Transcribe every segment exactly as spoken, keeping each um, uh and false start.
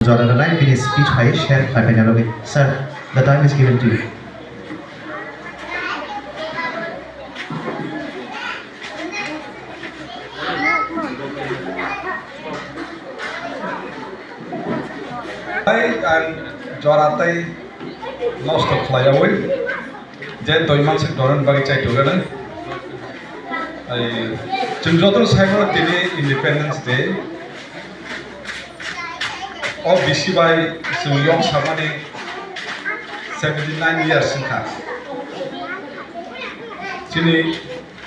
Jora rwnai bini speech bai share khlai paina bagwi. Sir, the time is given to you. Hai ang jora tei nosto khlaiyawi je doi mansik dorani bagwi chai tongkha nang. Ai chwng joto sai mano tini Independence Day. O bisi bai chwng yong samani seventy nine years wngkha. Chini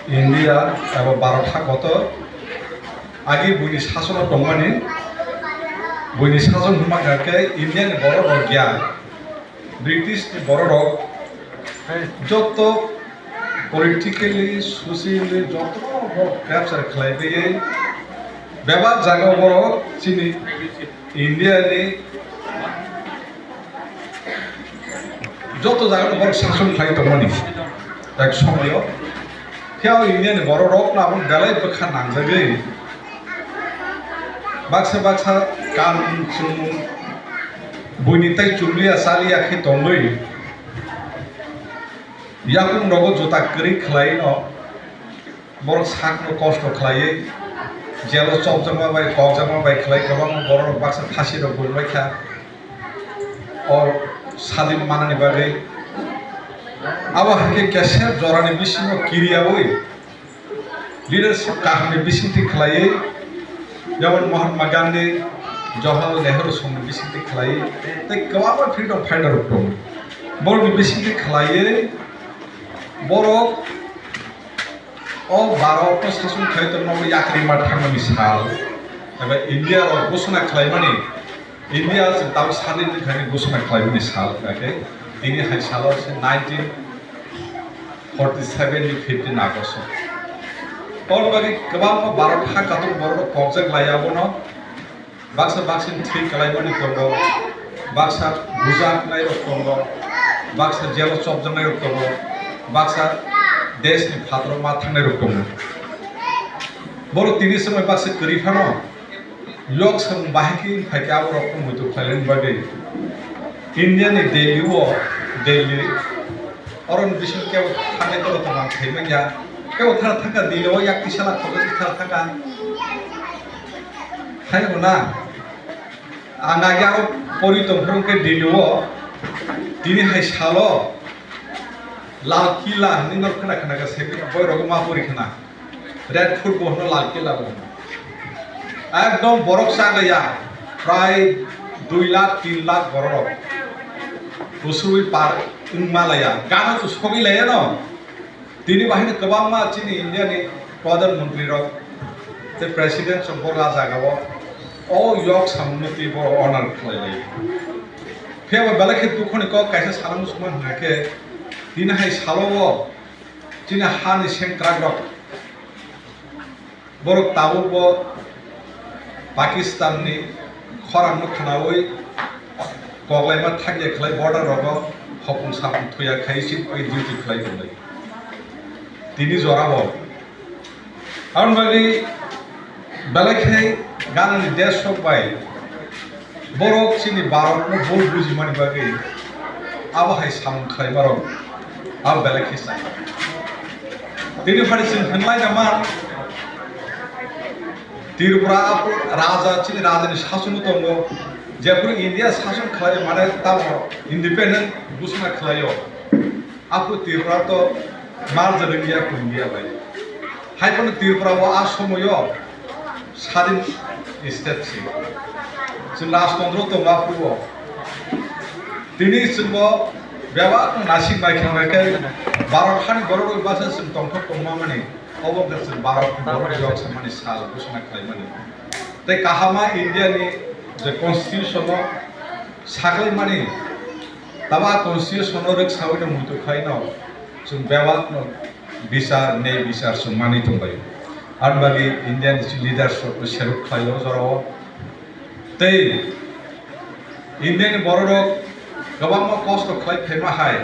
India eba Bharat ha kotor agi buini sasono tongmani, buini sason hwnma khe India ni borok rok ya, British ni borok rok joto politically, socially joto borok capture khlai baiwi bebak jaga borok chini India ni joto jaga borok sason khlai tongmani tak somoyo. Phiya o India ni borok rok no abo belai bwkha nangjagwi baksa baksa kanmung chumung buini tai chumliya chaliya khe tongwi yakung rogo juta kwrwi khlai no. Borok sakno kosto khlaiwi jelo chopjakma bai kokjakma bai khlai kwbangma borok baksa phasi rok bumlaikha o sadin manani bagwi. Abo hai khe kesep jorani bisingo kiriyawi leadership kaham ni bisingtwi khlaiwi, jemon Mahatma Gandhi, Jawaharlal Nehru songni bisingtwi khlaiwi tei kwbangma freedom fighter rok tongo. Borokni bisingtwi khlaiwi borok O Bharat no sason khlai tongma bo yakri ma thangmani sal, eba India rok ghosona khlaimani, India se tamo sadin ni thani ghosona khlaimani sal, hwnkhe tini hai salo se nineteen forty seven ni fifteen August. Tor bagwi kwbangma Bharat ha katung borok kokjak lai abono. Baksa baksa ni thwi kalaimani tongo, baksa bujaknai rok tongo, baksa jelo chopjaknai rok tongo, baksa desh ni phataro ma thangnai rok tongo. Borok tini swmai baksa kwrwi phano yok samung bahai khe phai khe abo rok muitu khlailani bagwi India ni Delhi o, Delhi Oro ni bisingo kebo thangwi toro tongma thai manya. Kebo thara thangkha Delhi o yak tisa lakh kotor thara thangkha. Thai bo na. Ang agi aro pori tong phuru khe Delhi o tini hai salo Lal Killa hinwi no khna khna kha se boi rogo ma pori khna. Red Fort bo hwno Lal Killa bo hwno. Ekdom borok chagaya, prai dui lakh, tin lakh borok rok. Usui par wngma laya, gana to sogwi laya no. Tini bahai no kwbangma chini India ni Pradhan Mantri rok, tei President rok bo la jaga o, o yok samung no twi bo honor khlai lai. Phiya ba belai khe dukho ni kok kaisa sana muchungma hwnkha khe, tini hai salo o, Chini hani sengkrakrok borok tabukbo Pakistanni khorangno khwnawi koklaima thakya khlai border rogo hopung sapung thuya khai sitwi duty khlai tonglai. Tini jorabo aboni bagwi belai khe ganani desh rok bai Borok chini Bharatno bul bujimani bagwi abo hai samung khlaimarok abo belai khe sa. Tini phari chwng hwnlai naman Tripura raja chini rajani sasono tongo, jephuru India sason khlai mane tamo independent ghosona khlaio. Aphuru Tripura to merge wngya India bai. Hai phano Tripura o a somoyo sadin state si. Chwng rajtantro tongo aphuru o. Tini chwngbo bebak nasik bai khe hwnba khe Bharat hani borok rok basa chwng tongthok tongma mani. Obo wngkha chwng Bharat ni borok rok samani sal ghosona khlaimani. Tei kahama India ni je constitution o saklaimani Tamo a constitution no rwksawi no muitu khlai no chwng bebak no bichar, nei bichar chwng manwi tong bai. Aboni bagwi India ni leaders rok no seruk khlai o jora o. Tei India ni borok rok kwbangma kosto khlai phaima hai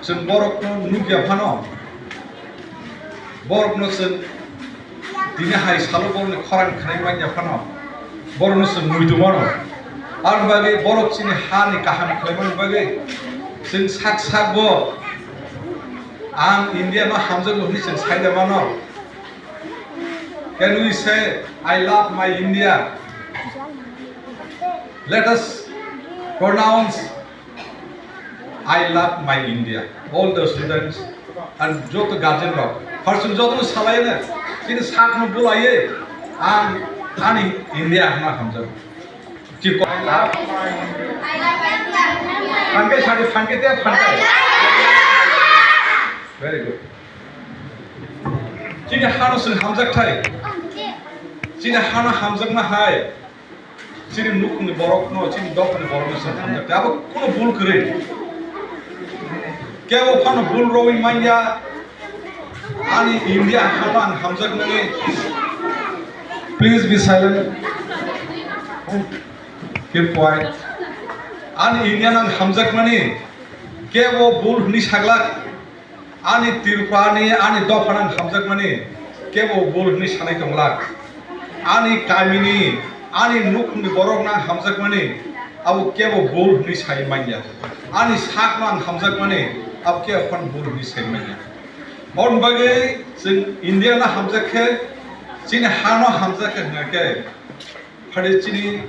chwng borok no nukya phano. Borokno chwng tini hai salo borokni khorang khnai manya phano borokno chwng muitu mano. Aboni bagwi borok chini hani kaham khlaimani bagwi chwng sak sak bo ang India no hamjakgo hwnwi chwng sai da mano. Can we say, "I love my India"? Let us pronounce, "I love my India." All the students and joto guardian rok, first joto no salai ne, chini sak no bulai ye, ang ani India hwnna hamjak. Chip ko. Phanke sari, phanke te, phanke. Very good. Chini hano sing hamjak thai. Chini hano hamjak na hai. Chini nukhungni borokno, chini dophani borokno chwng hamjakdi. Abo kuno bul kwrwi. Kebo phano bul rwwi manya, ani India hano ang hamjakmani. Please be silent. Keep quiet. Ani India no ang hamjakmani. Kebo bul hwnwi saglak. Ani Tripurani, ani dophano ang hamjakmani kebo bul hwnwi sanai tonglak. Ani kamini, ani nukhungni borokno ang hamjakmani, abo kebo bul hwnwi sai manya. Ani sakno ang hamjakmani, abo kebo phano bul hwnwi sai manya. Aboni bagwi chwng India no hamjak khe, chini hano hamjak khe hwnkha khe, Phade chini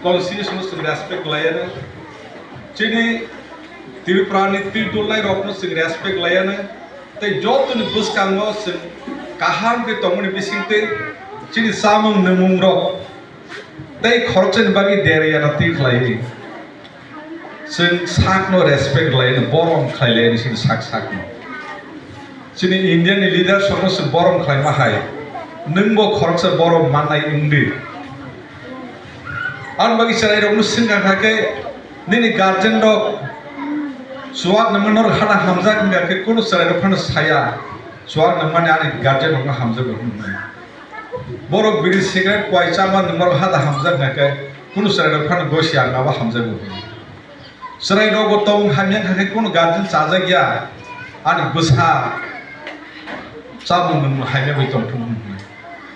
constitution no chwng respect khlaiya no, chini Tripura ni twi dulnai rok no chwng respect khlaiya no, tei joto ni bwskango chwng kaham khe tongmani bisingtwi chini chamung nwngmung rok tei khoroksa ni bagwi derya no twi khlaiwi. Chwng sakno respect khlai, borom khlai le chini sak sakno. Chini India ni leaders rokno chwng borom khlai ma hai. Nwng bo khoroksa borom mannai wng di. Ang bagwi chwrai rokno swngkha kha khe nini guardian rok chuwak nangma norok hana hamjak wngkha khe kunu chwrai rok phano saya. Chuwak nangmani ani guardian rokno hamjago hwnwi. Borok biri cigarette kwai chama nwng norok hada hamjak wngkha khe kunu chwrai rok phano gosi ang abo hamjago hwnwi. Chwrai rok bo tong hamya kha khe kunu guardian chajak ya, ani bwsa chamung nwng hamya bai tong thung hwnwi.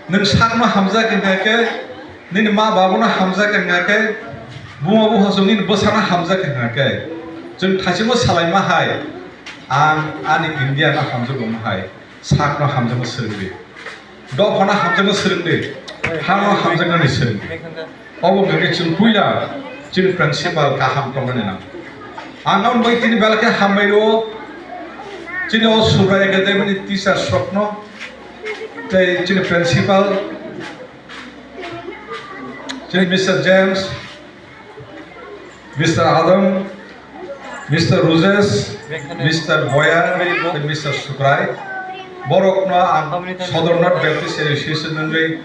Nwng sakno hamjak wngkha khe, nini ma babuno hamjak wngkha khe, buma bupha chwng nini bwsano hamjak wngkha khe, chwng thaichimo salaima hai, ang ani India no hamjago hai. Sakno hamjakma swrwngdi. Dophano hamjakma swrwngdi. Hano hamjaknani swrwngdi. Obo hwnkhe chwng puila chini principal kaham tongmani nang. Ang aboni bagwi tini belai khe hambai rwo. Chini o Subrai Academy ni teachers rokno tei chini principal, chini Mister James, Mister Adam, Mister Rujesh, Mister Boyar, tei Mister Sukrai. Borokno ang Sodornath Baptist Association wngwi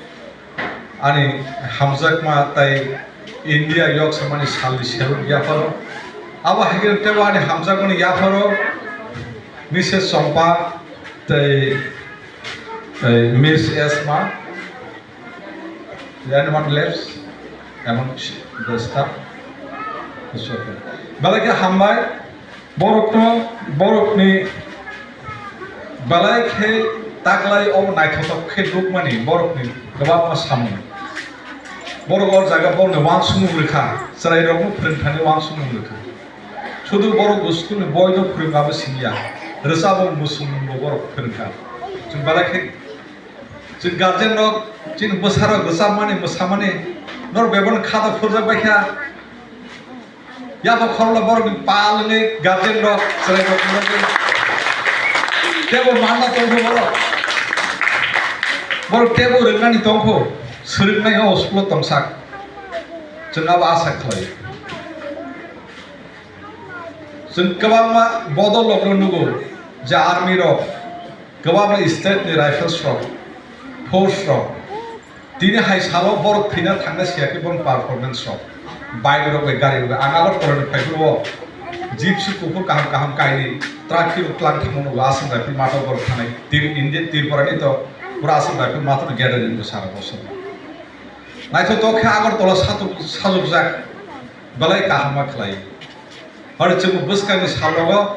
ani hamjakma tei India yok samani salni seluk yapharo. Abo hai khe teibo ani hamjakmani yapharo Missus Chompa tei, tei Miss Esma. Then what left amongst the staff? Belai khe hambai, borokno, borokni belai khe taklai o naithothok khe nukmani borokni kwbangma samung. Borok o jaga borokni uansukmung rwkha, chwrairokno phwrwngthani uansukmung rwkha. Sudu borok bo school ni boino phwrwngma bo simiya, rwchapmung muchungmung bo borok phwrwngkha. Chwng belai khe Chwng guardian rok, chini bwsarok rwchapmani, mwsamani, norok bebakno kha da phurjak bai kha. Yapha khoroknwi borokni pal wngwi guardian rok, chwrai rok wngwi teibo manna tongkho borok. Borok teibo rwngnani tongkho, swrwngnai o school o tongsak. Chwng abo asa khlai. Chwng kwbangma bodol rokno nugo, je army rok, kwbangma state ni rifles rok, force rok, tini hai salo borok thwina thangna siya khe borok performance rok, bike rok bai, gari rok bai. Ang Agartala ni phai phuru o jeep si kuphur kaham kaham kainwi truck kilo twlang thangma nugo, Assam rifle mato borok thanai. Tir-, India, Tripura ni to pura Assam rifle mato no gathering rok sara bosor. Naithotok khe Agartala satok-, sajokjak, belai kaham ma khlai. Hori chwng bwskangni salogo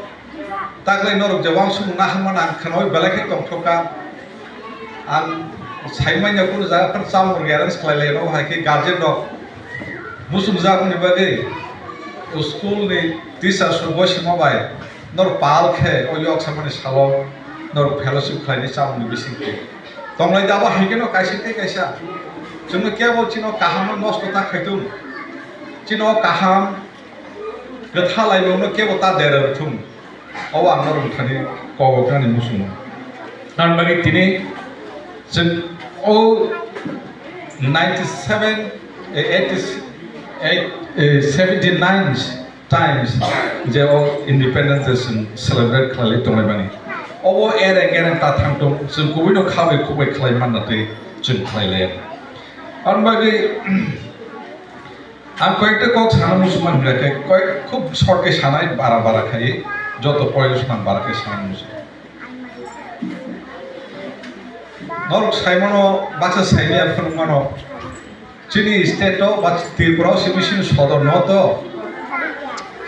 taklai norok je uansukmung naharmani ang khwnaui belai khe tongthokha. Ang saimanya kunu jaga phano chamung rwya arrange khlai lai, obo hai khe guardian rok Muchungjakmani bagwi school ni teacher rok bo sima bai norok pal khe o yok samani salo norok fellowship khlainai chamungni bisingtwi. Tonglai dabo hai kheno kaisa tei kaisa chwngno kebo chini o kaham no nosto ta khaitung, chini o kaham kwtha laimung no kebo ta dera rwthung. Obo ang norok thani kok rwnani muchungo. Tamni bagwi tini chwng o ninety seven, eh, eighty, eight, eh, seventy nine times je o Independence Day chwng celebrate khlai tonglaimani. Obo ereng ereng ta thangthung, chwng kubui no kha bai khuk bai khlai manna tei chwng khlai laiya. Tamni bagwi Ang koyekta kok sana muchungma hwnba khe, koyek khub short khe sanai, bara bara khai, joto point no sana bara khe sana muchung. Norok saimano, baksa saimaya phunukmano, chini state o ba Tripura o simi chini sodor no to,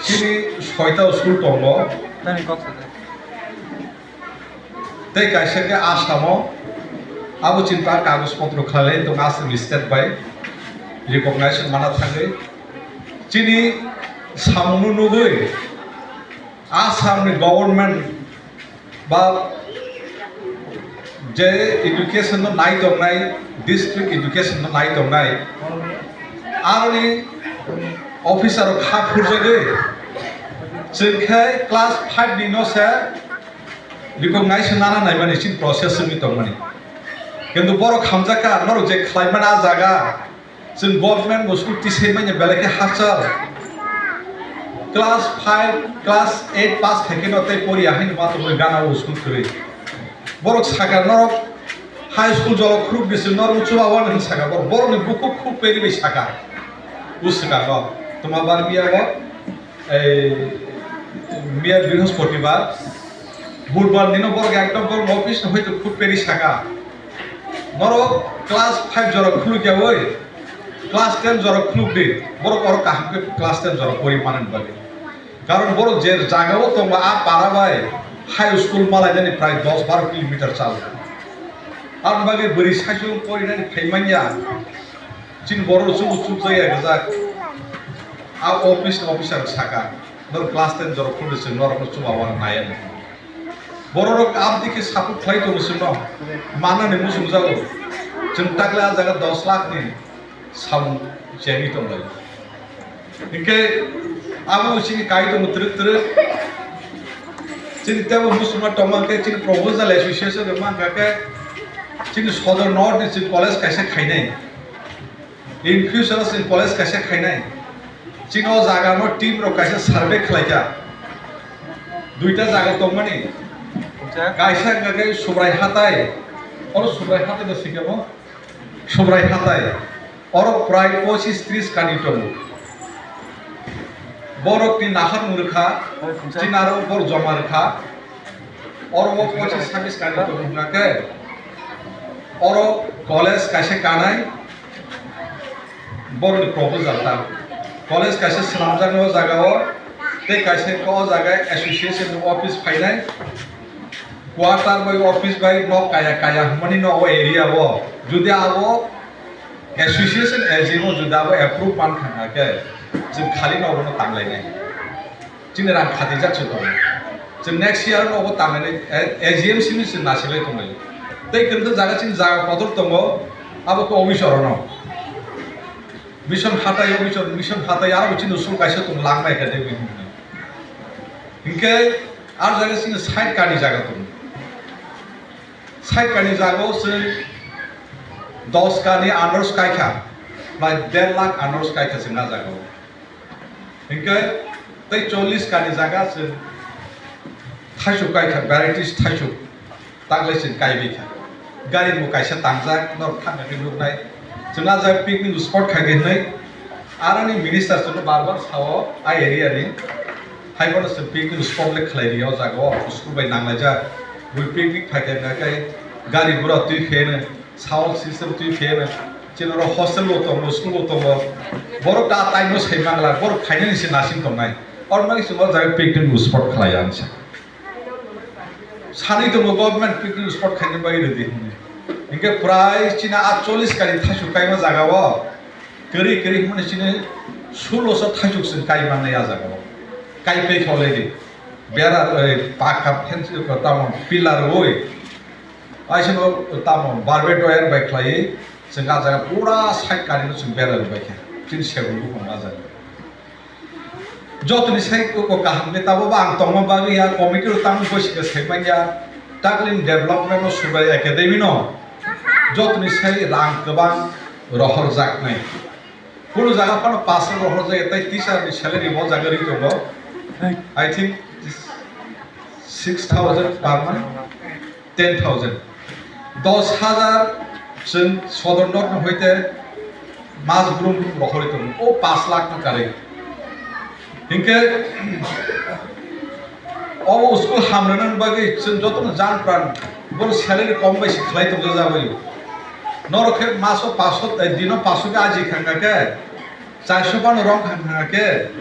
chini soita school tongo. Tei kaisa khe Assam o, abo chini ta kagoj potro khlai lai tong Assam state bai recognition mana thangwi. Chini samung no nugwi Assam ni government ba je education no nai tongnai, district education no nai tongnai, aroni officer rok kha phurjagwi chwng khe class five ni no se recognize nana naimani chini process wngwi tongmani. Kintu borok hamjakha, norok je khlaimani a jaga, chwng government bo school tisai manya belai khe hachal. Class five, class eight pass khaikhe no tei poriya haino ma tongwi gana o school kwrwi. Borok saka norok high school jolo khuruk di chwng norok chuba wan hwn saka borok, borokni bukhuk khuk peri bai saka. Uswka no tuma bar biya bo. Ei, miya Brihospotibbar, Budbar nino borok ekdom borok office no hoito khub peri saka. Norok class five jora khuluk ya oi, class ten jora khuluk di. Borok oro kaham khe class ten jora pori manani bagwi. Karon borok je jaga o tongo a para bai high school malainani prai dos baro kilometer chal. Aboni bagwi bwrwi saichung porinani phai manya. Chini borok chubuk chubjak ya gajak. A office ni officer saka, "Nor class ten jorok khulde chwng norok no chuba wana naya ni." Borok rok abdi khe support khlai tongo chwngno. Manani muchung jago. Chwng takle a jaga dos lakh ni samung chengwi tong lai. Hinkhe abo chini kai tongo twrwk twrwk. Chini tebo muchungma tongma khe chini proposal association rok mankha khe chini sodor north ni chini college kaisa khainai. In future o chwng college kaisa khainai. Chini o jaga no team rok kaisa survey khlaikha. Duita jaga tongmani. Kaisa wngkha khe Subrai Hatai. Oro Subrai Hatai no singkha mo? Subrai Hatai. Oro prai pochis tris kani tongo. Borok ni naharmung rwkha. Chini aro bor joma rwkha. Oro o pochis sabis kani tongo hwnka khe, oro college kaisa kanai, borokni proposal ta. College kaisa swnamjaknai o jaga o, tei kaisa khe o jaga association ni office phainai, quarter bai office bai nok kaya kaya hwnmani no o area o, jodi abo association A G M o jodi abo approve man kha khe, chwng khali no obono tanglainai. Chini rang khatijak se tongo. Chwng next year no obo tangnani, eh, A G M simi chwng nasilai tonglai. Tei kwrwngsa jaga chini jaga kotor tongo, abo khe officer no. Mission hatai, officer, mission hatai, aro chini usul kaisa tong lang nai kha tei bini. Hinkhe ar jaga chini side kani jaga tongo. Side kani jaga o chwng dos kani unders kai kha, prai der lakh unders kai kha chwng a jaga o. Hinkhe tei chollish kani jaga chwng thaisuk kai kha, varieties thaisuk, taklai chwng kai bai kha. Gari bo kaisa tangjak, norok thangkha khe nuknai. Chwng a jaga picnic spot khai khe hinwi, aroni minister chwngno bar bar sao, a area ni. Hai bono chwng picnic spot le khlai rio, o jaga o school bai nanglaijak. Bui picnic phai khe hwnka khe gari gura twi pheno, sound system twi pheno. Chini oro hostel bo tongo, school bo tongo. Borok ta time no sai mangla, borok phainani se nasing tongnai. Oro nang chwng o jaga picnic spot khlai ya ang sa. Sanwi tongo government picnic spot khaina bagwi ready hwnwi. Hinkhe prai chini a chollish kani thaichuk kaima jaga o. Kwrwi kwrwi hwnmani chini suloso thaichuk chwng kai mannai a jagao. Kai pei kha already. Bera, oi, pakha fence ko tamo pillar oi. Aisino tamo barbed wire bai khlaiwi chwng a jaga pura side kanino chwng bera rwbai kha. Chini segung buphang a jaga. Jotoni sai ko, ko kaham khe tabuk ang tongma bagwi ya committee rok tamo boisika sai manya, Takling development no Subai Academy no jotoni sai rang kwbang rohorjaknai. Kunu jaga phano pass rohorjak, tai teacher ni salary bo jaga ri tongo. I think six thousand per month. Ten thousand, dos hajar chwng sodor norno hoite mas brum brum rohorwi tongo, o pash lakh no karwi. Hinkhe o school hamrwna bagwi chwng jotono jan pran, boro salary kom bai se khlai tongjajabaio. Norok khe maso pash, eh, dino pash khe aji khangkha khe, charso phano rong khangkha khe,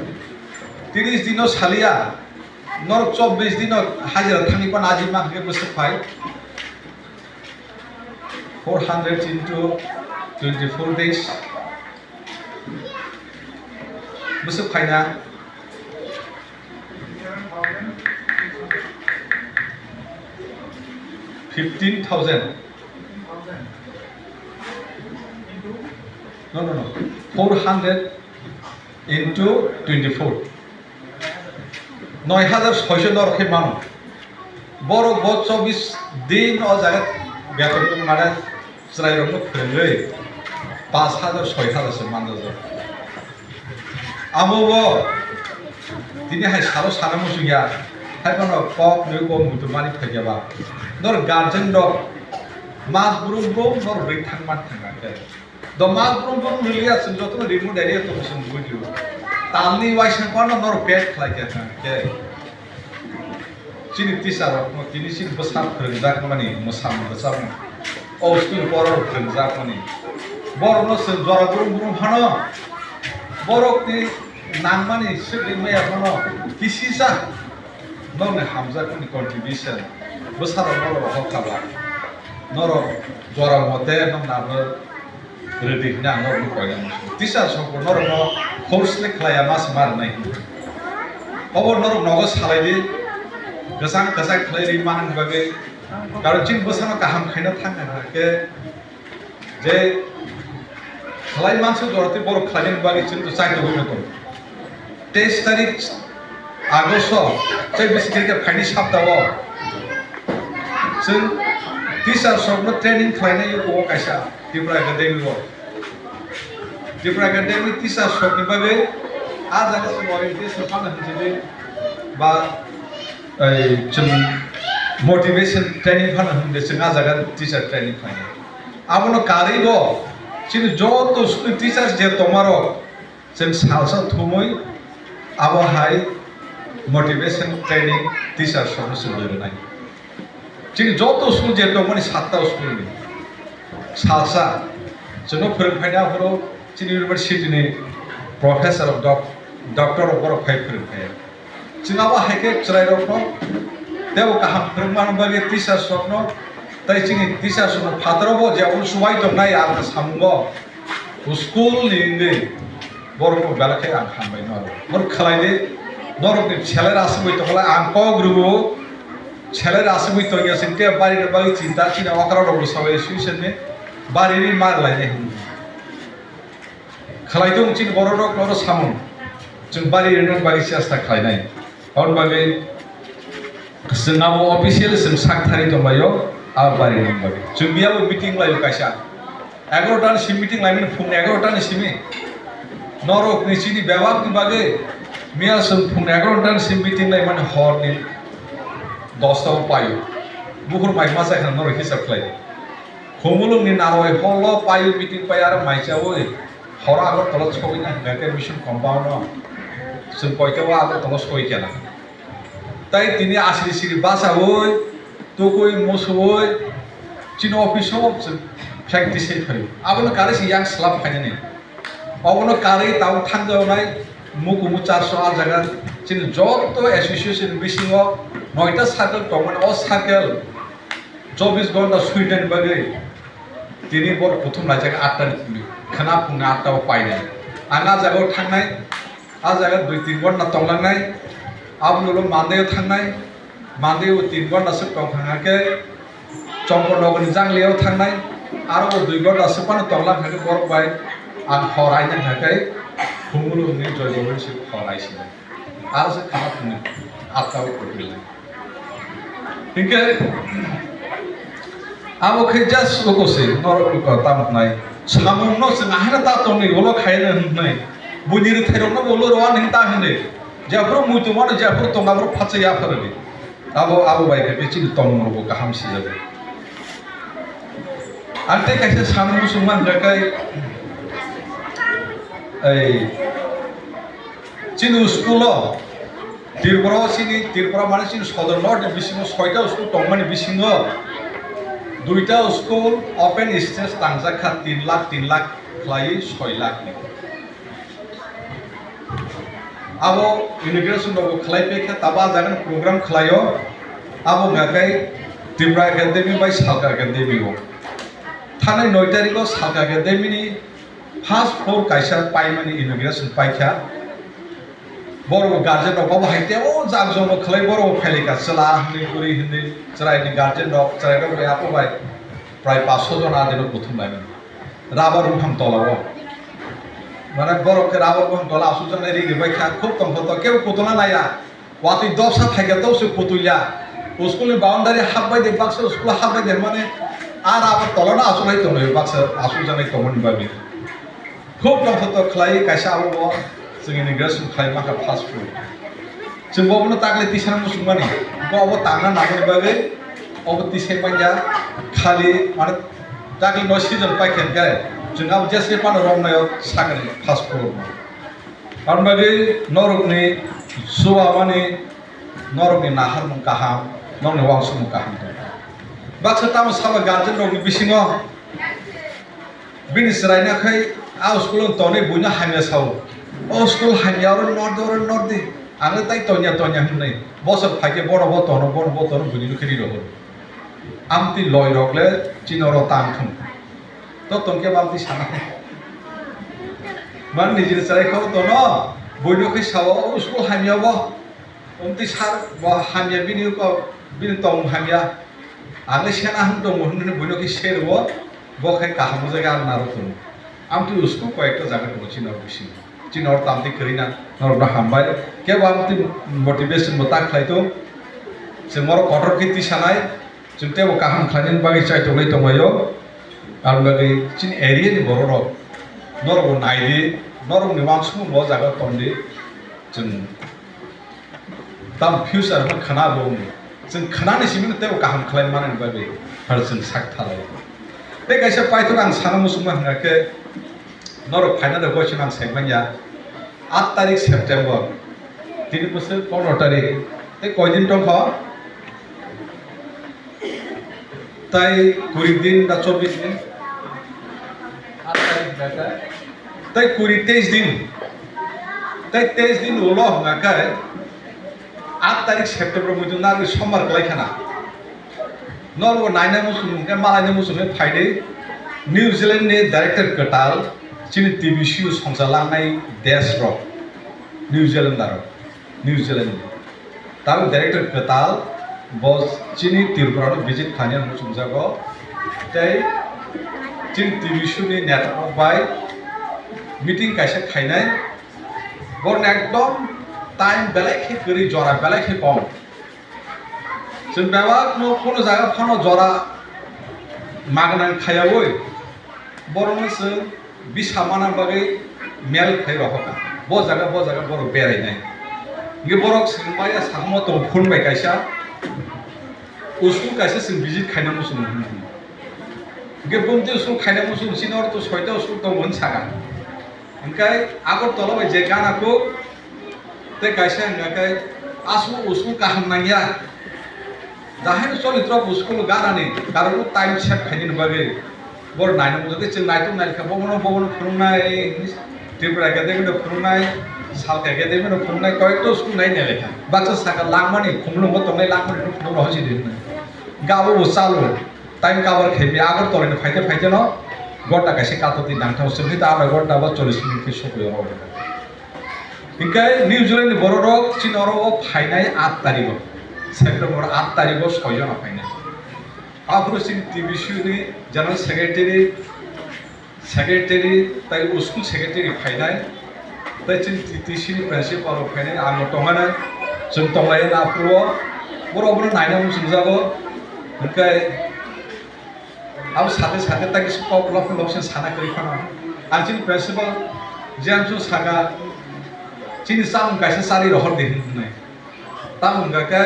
tris dino saliya. Norok chobbish dino hajira thangwi phano aji ma hwnkhe bwswk phai. Four hundred into twenty-four days. Bwswk phaina? Fifteen thousand. No, no, no. Four hundred into twenty-four. Noi hajar soiso norok khe mano. Borok bo chobbish din o jaga beton tong mane chwrairokno phwrwngwi pash hajar soi hajar se manjak. Amo bo tini hai salo sana muchung ya, hai phano kok nwi kok muitu mani phaikya ba. Nor guardian rok mas brum brum nor bwrwi thang man thang khe. Doma brum brum rwliya, chwng jotono remote area tongo chwng bujo. Tamni waisa phano norok pet khlai kha khe. Chini teacher rok no tini chini bwsa phwrwngjak mani, mwsa mwsa. O school borok phwrwngjak mani. Borok no chwng jora brum brum phano. Borok ni nangmani swk rimaya phano. Kisisa. Nokni hamjakmani contribution bwsarok norok rohor kha ba? Norok jora mote nokni abo rwdi hwnwi ang norokno koina muchungo. Teacher sokbo norokno forcefully khlaiya ma se ma rwnai hwnwi. Obo norok nogo salaidi, kwchang kwchang khlai ri manani bagwi. Karon chini bwsano kaham khaina thang kha khe, je khlai mansa jora tei borok khlainani bagwi chwng to chai tongwi tongo. Teis tarik August o, tei bisi khe phaini sapta o chwng teacher rokno training khlainai o kaisa Tripura Academy o. Tripura Academy teacher rokni bagwi a jaga se orientation phano hinjili ba, ei, chwng motivation training phano hinjili chwng a jaga teacher training khlainai. Abono karwi bo chini joto school teachers je tongmarok chwng salsa thumwi abo hai motivation training teacher rokno chwng rwnai. Chini joto school je tongmani satta school ni salsa chwngno phwrwng phaina aphuru chini university ni professor of doc-, doctor of borok phai phwrwng phaiya. Chwng abo hai khe chwrairokno teibo kaham phwrwngmani bagwi teachers rokno tei chini teachers rokno phataro bo je abo chubai tongnai ang samungo school ni wngwi borokno belai khe ang hambai norok. Norok khlai di, norokni salary aswkwi tongkha lai ang kok rwo, salary aswkwi tongya chwng tei bari rok bagwi chinta chini okra rok bwsa bai sui sani bari ri mar lai nai hwnwi. Khlai tong chini borok rok oro samung. Chwng bari rwna bagwi chesta khlainai. Aboni bagwi chwng abo official chwng sak thari tongbaio, abo bari rwna bagwi. Chwng miyabo meeting laio kaisa. Egaroh ta ni simi meeting laimani phung egaroh ta ni simi. Norok ni chini bebak ni bagwi miya chwng phung egaroh ta ni simi meeting laimani hor ni dosta o paio. Bukhur mai masa khana norok hisab khlai. Khumulwng ni narwai hall o paio meeting pai aro mai chaui. Horo Agartala sogwi na hwnka khe mission compound no chwng koita o Agartala sogwi khe na. Tai tini asri sri bachaui, tukui musuui chini office o chwng practice khai phai. Abono karwi se yang slap khainani. Obono karwi tabuk thangjaonai mukumu charso a jaga chini joto association bisingo noita circle tongmani, o circle chobbish ghonta suinani bagwi Tini borok kuthum laijak atta ni phungni, khwna phungni atta o painai. Ang a jaga o thangnai, a jaga dui tin ghonta tonglangnai, aboni ulo Monday o thangnai, Monday o tin ghonta swk tong thang khe Chongkor nogor ni Janglia o thangnai, aro bo dui ghonta swk phano tonglang kha khe borok bai ang hor aina kha khe Phungulu ni Joydev ni se hor ai sinai. Aro se khana phungni atta o kotorlai. Hinkhe abo khe just oko se norok oko tam hwnai. Samung no chwng ahaino ta tongni ulo khaina hwnai. Buini rwthairok no ulo rowan hin ta hwnwi. Jephuru muitu mano jephuru tonga phuru phatsa ya phuru di. Abo, abo bai khe chini tongmung rok bo kaham sijago. Ang tei kaisa samung muchung man kha kai, ei, chini school o Tripura o chini, Tripura mane chini sodor north ni bisingo soita school tongmani bisingo duita school open stage tangjak kha tin lakh, tin lakh khlaiwi soi lakh ni. Abo inauguration rok khlai pai kha, tabo ah jaga ni program khlai o, abo hwnka khe Tripura Academy bai Salka Academy o. Thanai noi tarik o Salka Academy ni first floor kaisa paimani inauguration pai kha. Borok guardian rok bo hai tei o jak jok no khlai borok bo phai lai kha, chwla hwnwi, bwrwi hwnwi, chwrai ni guardian rok, chwrai rok bai abo bai prai pash sho jon adi no kuthum lai mani. Rubber buphang tola o. Mane borok khe rubber buphang tola aswk jani ri ri bai kha, khub tongthoto, kebo kutuna naiya. Watwi dopsa phaikhe dopsa kutui ya. School ni boundary hap bai de, baksa school hap bai de, mane a rubber tola no aswk lai tongo, baksa aswk jani tongmani bagwi. Khub tongthoto khlai kaisa abo bo chwng inauguration khlai mankha first floor. Chwng bo bono takle tisana muchung mani. Bo obo tangna nangmani bagwi obo tisai manya khali mane takle no season pai khe hwnkhe chwng abo jesle phano romnaio sakni first floor no. Aboni bagwi norokni chuba mani norokni naharmung kaham, norokni uansukmung kaham tongo. Baksa tamo sabo guardian rokni bisingo bini chwraino khai a school o tonwi buino hamya sao. O school hamya oro nordi, oro nordi. Ang le tai tonya tonya hwnwi. Bosor phaikhe bono bo tono, bono bo tono, buini nukhe ri rohor. Amtwi loi rok le chini oro tang thung. To tongkhe amtwi sana. Man nijini chwrai kho tono, buino khai sao, o school hamya bo. Omtwi sar bo hamya bini ko bini tong hamya. Ang le sena hwn tongo hwnwi buino khe serwo, bo khe kaham jaga ang naro tongo. Amtwi usko koyekta jaga tongo chini oro bisingo. Chini oro tamtwi kwrwi na norokno hambai. Kebo amtwi motivation bo ta khlai tong. Chwng oro kotor khe tisanai, chwng teibo kaham khlainani bagwi chaitok lai tonglaio. Aboni bagwi chini area ni borok rok norokbo naidi, norokni uansukmung bo jaga tongdi. Chwng Tam future hwnba khwna bo wngdi. Chwng khwnani simi no teibo kaham khlai mani bagwi phano chwng sak thalai. Tei kaisa paithak ang sana muchungma hwnkha khe norok phaina rwgwi se nang sai manya. Aat tarik September, tini bwswk pondro tarik, tei koi din tongkha? Tai kuri din ba chobbish din? Aat tarik beta. Tai kuri teis din. Tai teis din ulo hwnga khe aat tarik September muitu narwi sombar kwlai khana. Norbo naina muchung hwnkhe malaina muchung hwnkhe phaidi New Zealand ni director kwtal chini T V C U songcha langnai desh rok, New Zealand rok. New Zealand ni. Tabuk director kwtal bo chini Tripura no visit khlaina muchungjago. Tei chini T V C U ni neta rok bai meeting kaisa khainai. Borok ni ekdom time belai khe kwrwi, jora belai khe kom. Chwng bebak no kono jaga phano jora magna khayaui borok no chwng bisa mana bagwi mel khai rohorkha. Bo jaga, bo jaga borok berainai. Hingke borok swng maya sakmo tongo phone bai kaisa. Usuk kaisa chwng visit khaina muchungo hwnwi. Hingke bumti usuk khaina muchung chini oro to soita usuk tongo hwn saka. Hingke Agartala bai je gana kuk, tei kaisa hwnka khe, aswk uswk kaham nangya. Dahai no cholitrok uswk ganani, karon time save khainani bagwi. Bor naina mujak tei chwng naitok naikha, bobono, bobono phunuknai, Tripura Academy no phunuknai, Salka Academy no phunuknai, koyekta uswk nai nailekha. Baksa saka langmani, khumlungo tongnai langmani no phunukno hosi di hwnwi. Gabo bo chalo. Time cover khaimaya Agartala ni phaite phaite no ghonta kaisa kato twi nangthango, chwng khe ta adha ghonta ba chollish minute khe sokoi oro. Hinkhe New Zealand ni borok rok chini oro o phainai aat tarikh o, September aat tarikh o soi jona phainai. Aphuru chini T B C ni General Secretary, Secretary tai school secretary phainai, tai chini T T C ni principal rok phainai, ang bo tongmani, chwng tonglaio na aphuru o, borok bono naina muchungjago, hinkhe abo sate sate tai kisa kok lok lok se sana kwrwi phano, ang chini principal James o saka, chini chamung kaisa charwi rohor di hinwi. Tamo hwnka khe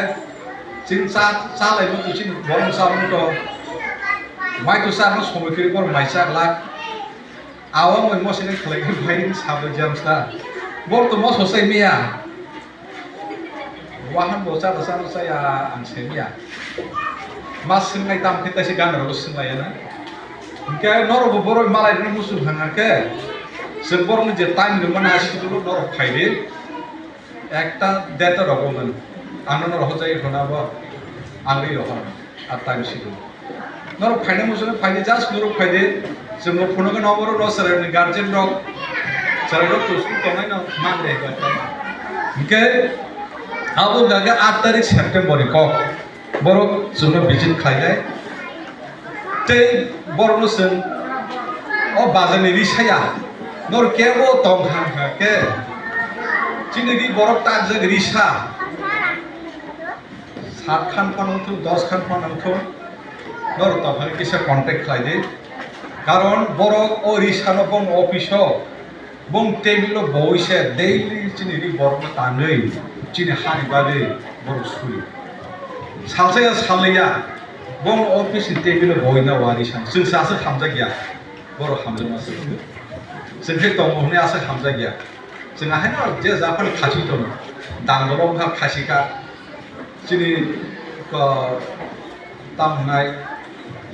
chini cha, cha lai muitu chini borok cha muitu. Mai tu cha no somoi kwrwi borok mai cha glak. Awa moi mo sini khlai khe bai ni sabo jam sa. Borok to mo sosai miya. Wahan bo cha cha cha ya ang se miya. Mas sing nai tam khe ta si gan ro sing lai na. Hwnkhe norok bo borok malai no musu hanga khe. Sing borok ni je time ni mana si tu norok phai di. Ekta deta rogo man. Ano no rohor jai khona bo. Ang ri rohor. Ar time si do. Norok phaina muchung phaidi, just norok phaidi. Chwng bo phunugo no borok no chwrai ni guardian rok. Chwrai rok to school tongnai no man de ba. Hwnkhe abo gaga aat tarik September ni kok. Borok chwngno visit khlainai. Tei borokno chwng o bazarni ri saya. Nor kebo tong kha khe. Chini ri borok takjak ri sa. Sat khan phano wngthok, dos khan phano wngthok. Nor tong kha kisa contact khlai di. Karon borok o ri sano bong office o Bong table o boi se daily chini ri borok no tangwi chini hani bagwi borok suri. Salsa ya salya bong office ni table o boi na wari san. Chwng sa aswk hamjak ya. Borok hamjak ma se. Chwng khe tongo hwnwi aswk hamjak ya. Chwng ahai no je japan khasi tono. Dangolo wngkha khasi ka. Chini ko tam hwnai.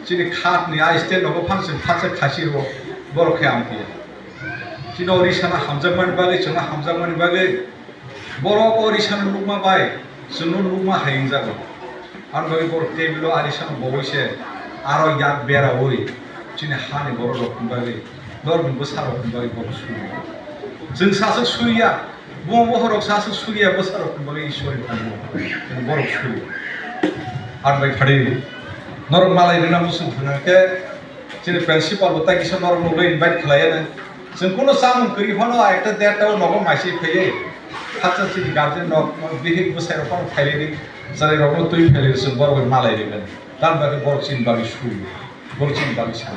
Chini khat ni ai stand rogo phang chwng khatsa khasi ro borok khe amtwi ya. Chini o risana hamjakmani bagwi, chwngno hamjakmani bagwi, borok o risano nukma bai chwngno nukma hai wngjago. Ani bagwi borok table o a risano bowoi se aro yak beraui chini hani borok rokni bagwi, norokni bwsa rokni bagwi borok suri. Chwng saswk suriya, bo bohrok saswk suriya bwsa rokni bagwi Ishwarni thangbo borok suri. Ani bai phadi norok malai rwna muchung thangna khe, Chini principal bo tai kisa norok nugwi invite khlaiya na. Chwng kuno chamung kwrwi phano ekta derta o nogo maisai phaiwi. Haksa chini guardian rok, bihik bwsai rok phano phailai di. Chwrai rok no twi phailai di, chwng borok bai malai di. Tamni bagwi borok chini bagwi suri. Borok chini bagwi sa.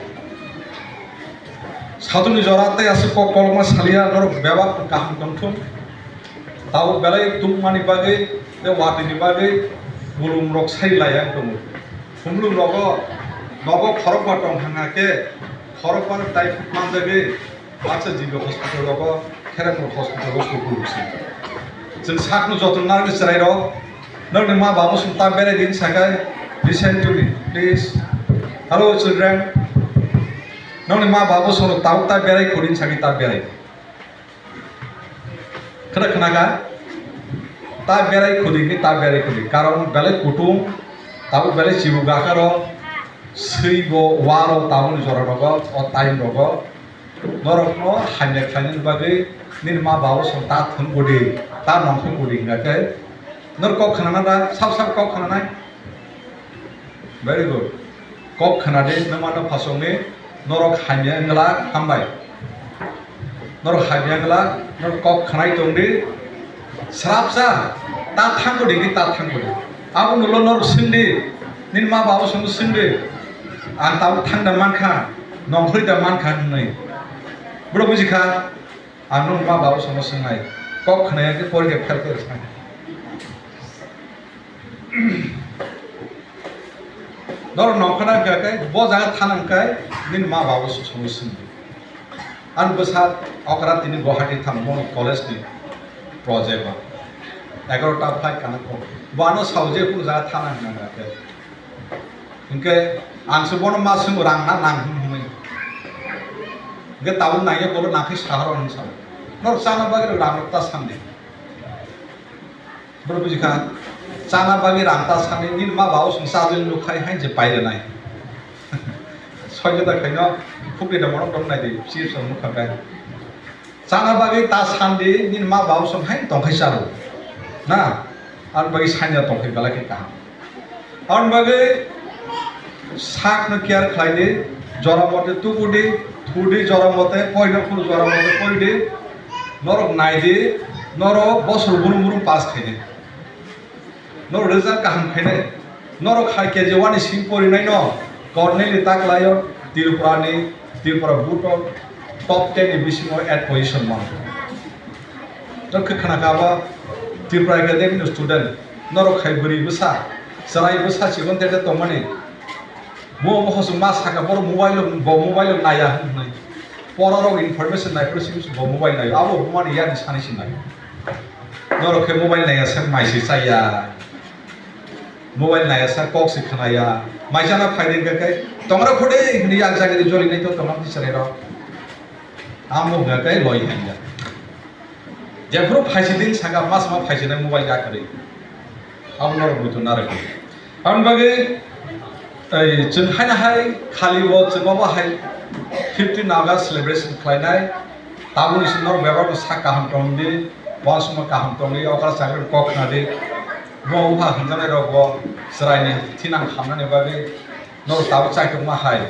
Satung ni jora tei aswk kok kolokma saliya norok bebak kaham tongthung. Tabuk belai tungmani bagwi tei watwi ni bagwi bulum rok sai laiya tongo. Thumlung rogo nogo khorokba tong hanga khe khorokba no typhoid manjagwi baksa G B hospital rogo, Kherakmul hospital rogo tubu rwkse. Chwng sakno joto narwkni chwrai rok, nokni ma babu song ta berai din sakai, listen to me, please. Hello children, nokni ma babu song tabuk ta berai kho din sakai ta berai. Khna khna kha? Ta berai khudi, ta berai khudi. Karon belai kutung, tabuk belai chibu gakaro, swibo, waro, tabukni jora rogo, o time rogo. Norokno hamya khlainani bagwi nini ma babu song ta thwng khudi, ta nongthwng khudi hingkha khe. Norok kok khnana da, sab sab kok khnanai. Very good. Kok khna di, nwng mano phasongni, norok hamya wng glak, hambai. Norok hamya wng glak, norok kok khnai tong di, srapsa, ta thangbo di, ta thangbo di. Abo nulo norok swng di, nini ma babu songno swng di, ang tabuk thang da mankha, nongkhorwi da mankha hwnwi. Bro buji kha? Ang nwng ma babu songno swngnai, kok khnaya khe porikha fail khe rwsnai. Norok nongkhorna hwnkha khe bo jaga thana hwnkhe nini ma babu songno swngdi. Ani bwsa okra tini Guwahati thangmani college ni project o egarota flight kana kok. Bo ano sao je kunu jaga thana hwnkha khe. Hinkhe ang se bono ma swngo rang na nang hwn hwnwi. Hinkhe tabuk nangya bono nangkhe sahoro hwn sao. Norok chana bagwi rang rok ta sandi. Bro buji kha, chana bagwi rang ta sani nini ma babu song chajwk nuk khai hai je pai rwnai. Soi jota khaino khukri da morok dong nai di, chips rok nukha kai. Chana bagwi ta sandi, nini ma babu song hai tong khai chalo. Na, ar bagwi sanya tong khai belai khe kaham. Ar bagwi sak no care khlai di, jora mote tubu di, thu di jora mote, koi no phuru jora mote koi di, norok nai di, norok bosor burum burum pass khai di. Norok result kaham khainai. Norok hai K G one ni simi porinai no Cornell ni taklaio Tripura ni, Tripura board o top ten ni bisingo eight position man. Norok khe khna kha ba Tripura Academy ni student. Norok hai bwrwi bwsa, chwrai bwsa chikon tete tongmani. Bo bo hosong ma saka boro mobile bo mobile naya hwnwi. Pora rok information nai pro simi bo mobile nayo. Abo bo mani yani sani sinai. Norok khe mobile naiya sak mai se chaya. Mobile naiya sak kok se khnaya. Mai jana phaiding khe khe tongra khode hini yang jagiri joli nai to tongra ni sere rok. Amo ga kai loi hanya. Jephuru phaisi din saka mas ma phaisi nai mobile ga kare. Abo norok buitu narwk. Aboni bagwi, ei, chwng haino hai khali o chwng obo hai fifteen August celebration khlainai. Tabukni simi norok bebak no sak kaham tong di, uansukma kaham tong di, okra chakri kok khna di. Bo wngkha hwnjaknai rok bo chwraini thinang hamnani bagwi norok tabuk chaitukma hai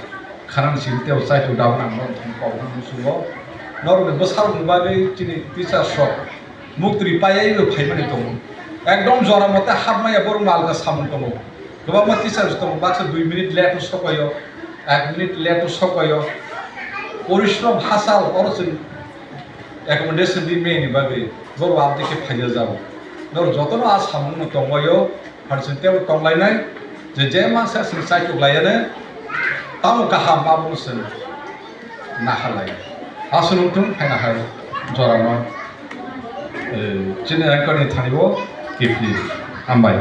khanani simi tei chaituk dabwi nang norok thani kok nang musugo. Norokni bwsarokni bagwi chini teachers rok muktri paiyaino phaimani tongo. Ekdom jora mote hapmaya borok malka samung tongo. Kwbangma teachers tongo, baksa dui minute late o sokoyo, ek minute late o sokoyo. Porishrom hachal oro chwng accommodation di meni bagwi borok abdi khe phaijak jago. Norok jotono a samungno tongbaio, phan chwng tebo tonglainai, je je mansa chwng chaitok laiyane, tamo kaham abono chwng naharlai. Aswk wngthung haino hai jorano, eh, chini anchor ni thani o kifli. Hambai.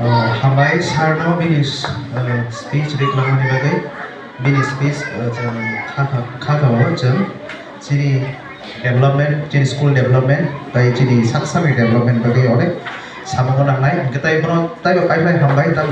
Ah, hambai sir no bini, ah, speech riklamani bagwi. Bini speech, ah, chwng kha kha kha kha o chwng chini development, chini school development, tai chini sak sakni development bagwi onek samungo nangnai. Hwnkhe tai bono taibo kaifai hambai, tamni